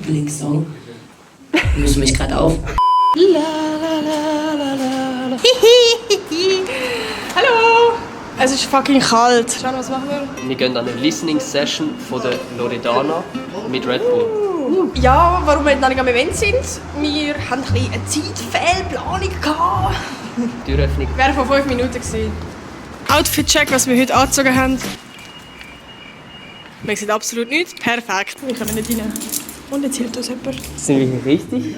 Lieblingssong. Ich löse mich gerade auf. Hallo! Es ist fucking kalt. Schau, was machen wir? Wir gehen an eine Listening-Session von der Loredana mit Red Bull. Ja, warum wir noch nicht am Event sind? Wir hatten ein bisschen eine Zeitfehlplanung. Türöffnung. Wäre vor 5 Minuten gewesen. Outfit-Check, was wir heute angezogen haben. Man sieht absolut nichts. Perfekt. Wir können nicht rein. Und jetzt hilft uns jemand. Sind wir hier richtig?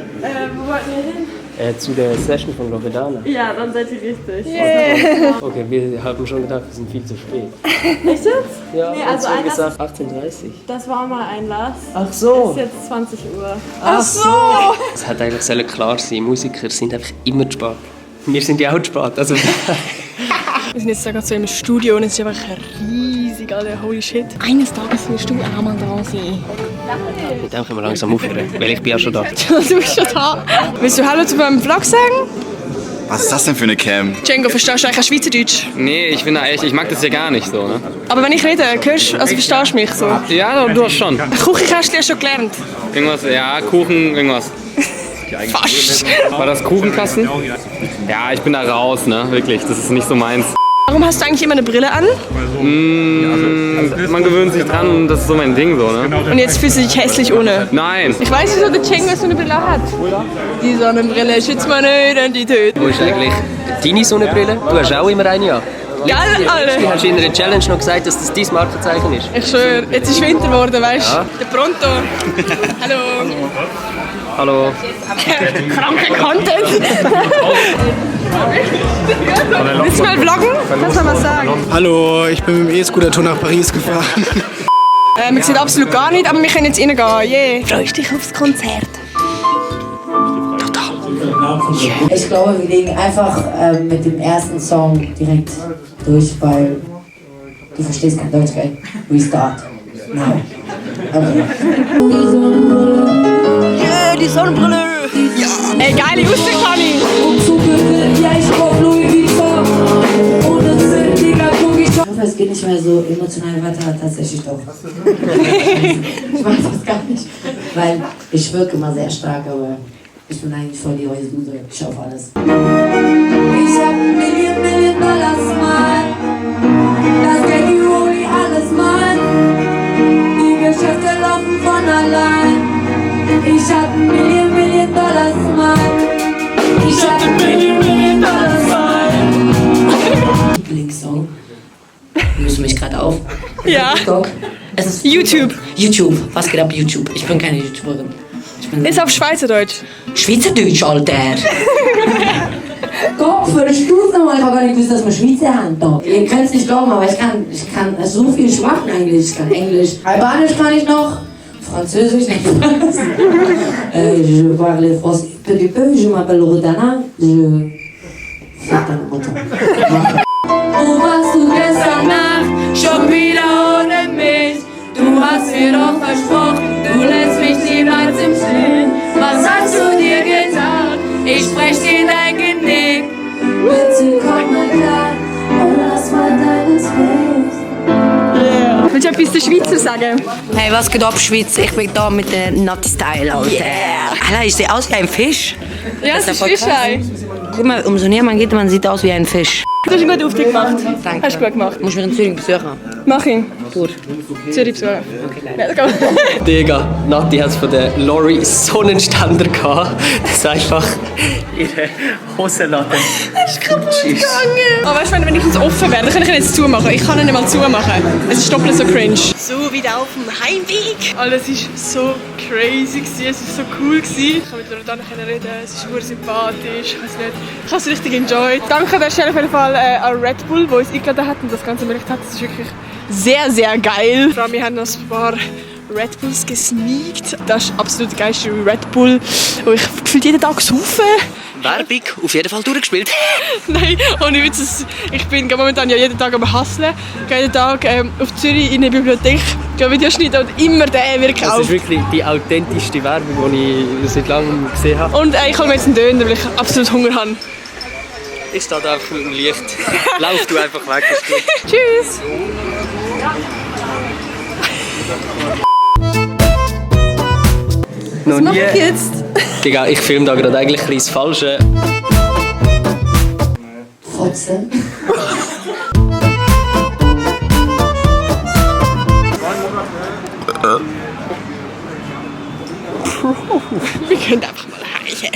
Wo wollten wir hin? Zu der Session von Loredana. Ja, dann seid ihr richtig. Yeah. Okay, wir haben schon gedacht, wir sind viel zu spät. Echt jetzt? Ja, Nee, also also gesagt 18:30 Das war mal Einlass. Ach so. Es ist jetzt 20 Uhr. Ach so. Es hätte eigentlich sollen klar sein, Musiker sind einfach immer zu spät. Wir sind ja auch zu spät. Also wir sind jetzt gerade so im Studio und es ist einfach riesig, Alter. Holy shit. Eines Tages wirst du auch mal da sein. mit dem können wir langsam aufhören, weil ich bin ja schon da. Du bist schon da. Willst du Hallo zu meinem Vlog sagen? Was ist das denn für eine Cam? Django, verstehst du eigentlich auch Schweizerdeutsch? Nee, ich bin da echt, ich mag das ja gar nicht so, ne? Aber wenn ich rede, verstehst du mich so? Ja, du hast schon. Küchenkästchen hast du schon gelernt. Irgendwas, ja, Kuchen, irgendwas. Fast. War das Kuchenkasten? Ja, ich bin da raus, ne? Wirklich, das ist nicht so meins. Warum hast du eigentlich immer eine Brille an? Man gewöhnt sich dran und das ist so mein Ding, so, ne? Und jetzt fühlst du dich hässlich ohne? Nein. Ich weiß, wieso der Django so eine Brille hat. Die Sonnenbrille schützt meine Identität. Wo ist eigentlich deine Sonnenbrille? Du hast auch immer eine an. Gell, alle? Du hast in einer Challenge noch gesagt, dass das dein Markenzeichen ist. Ich schwöre, jetzt ist Winter geworden, weißt du? Ja. Der Pronto. Hallo. Hallo. Kranke Content. Willst du mal vloggen? Kannst du mal sagen? Hallo, ich bin mit dem E-Scooter-Tour nach Paris gefahren. Man sieht absolut gar nicht, aber wir können jetzt reingehen. Yeah. Freust du dich aufs Konzert? Ich glaube, wir legen einfach mit dem ersten Song direkt durch, weil du verstehst kein Deutsch, gell? Restart. Now. Okay. Yeah, die Sonnenbrille. Ja. Ey, geile Aussicht, Honey. Ich hoffe, es geht nicht mehr so emotional weiter, tatsächlich doch. Ich weiß das gar nicht, weil ich wirke immer sehr stark, aber ich bin eigentlich voll die Heusduse. Ich schaff alles. Ich hab Million Dollars, Mann. Das Geld, die Rolli, alles, Mann. Die Geschäfte laufen von allein. Ich hab Million Dollars, Mann. Ich hab Million Dollars, Mann. Lieblingssong. Ich löse mich gerade auf. Ja. TikTok. Es ist YouTube. YouTube. Was geht ab, YouTube? Ich bin keine YouTuberin. Ich bin Ist auf Schweizerdeutsch. Schweizerdeutsch, Alter. Gott, für den Stuhl nochmal. Ich habe gar nicht gewusst, dass wir Schweizer haben. Da. Ihr könnt es nicht glauben, aber ich kann so viel Sprachen eigentlich. Ich kann Englisch. Albanisch kann ich noch. Französisch nicht. Je parle français peu, je m'appelle Loredana. Je... Fick deine Mutter. Wo warst du gestern Nacht? Schon wieder ohne mich. Du hast mir doch versprochen, du lässt mich niemals im Stehen. Was hast du dir getan? Ich sprech dir in dein Genick. Bitte komm mal klar und lass mal deines Face. Willst du etwas der Schweizer sagen? Hey, was geht ab, Schweiz? Ich bin da mit der Nutty Style, Alter. Alter, ich sehe aus wie ein Fisch. Ja, es ist Fischei. Guck mal, umso näher man geht, man sieht aus wie ein Fisch. Du hast einen guten Auftritt gemacht. Danke. Hast du gut gemacht. Muss mich in Zürich besuchen. Mach ihn. Gut. Zürich besuchen. Okay, Ja, let's go. Digga, Nati hat es von der Lori Sonnenständer gehabt, dass einfach ihre Hosenladen ist kaputt gegangen. Aber weißt du, wenn ich jetzt offen wäre, dann kann ich ihn jetzt zumachen. Ich kann ihn nicht mal zumachen. Es ist doppelt so cringe. So wieder auf dem Heimweg. Alles war so crazy, es war so cool. Ich konnte mit Loredana reden, es ist super sympathisch. Ich weiß nicht, ich habe es richtig enjoyed. Danke an der Stelle auf jeden Fall an Red Bull, der uns eingeladen hat und das Ganze ermöglicht hat. Das ist wirklich sehr, sehr geil. Vor allem, wir haben noch ein paar Red Bulls gesneakt. Das ist absolut der geilste Red Bull, wo ich gefühlt jeden Tag saufe. Werbung auf jeden Fall durchgespielt. Nein, ohne Witz. Ich bin momentan ja jeden Tag am Hustlen. Ich gehe jeden Tag auf Zürich in eine Bibliothek, gehe Videos schneiden und immer den wird gekauft. Das ist wirklich die authentischste Werbung, die ich seit langem gesehen habe. Und ich hole mir jetzt einen Döner, weil ich absolut Hunger habe. Ich stehe da einfach mit dem Licht. Lauf du einfach weg. Ist gut. Tschüss! noch Was nie. mache ich jetzt? Digga, ich filme da gerade eigentlich ein bisschen das Falsche. Fotze. Wir können einfach mal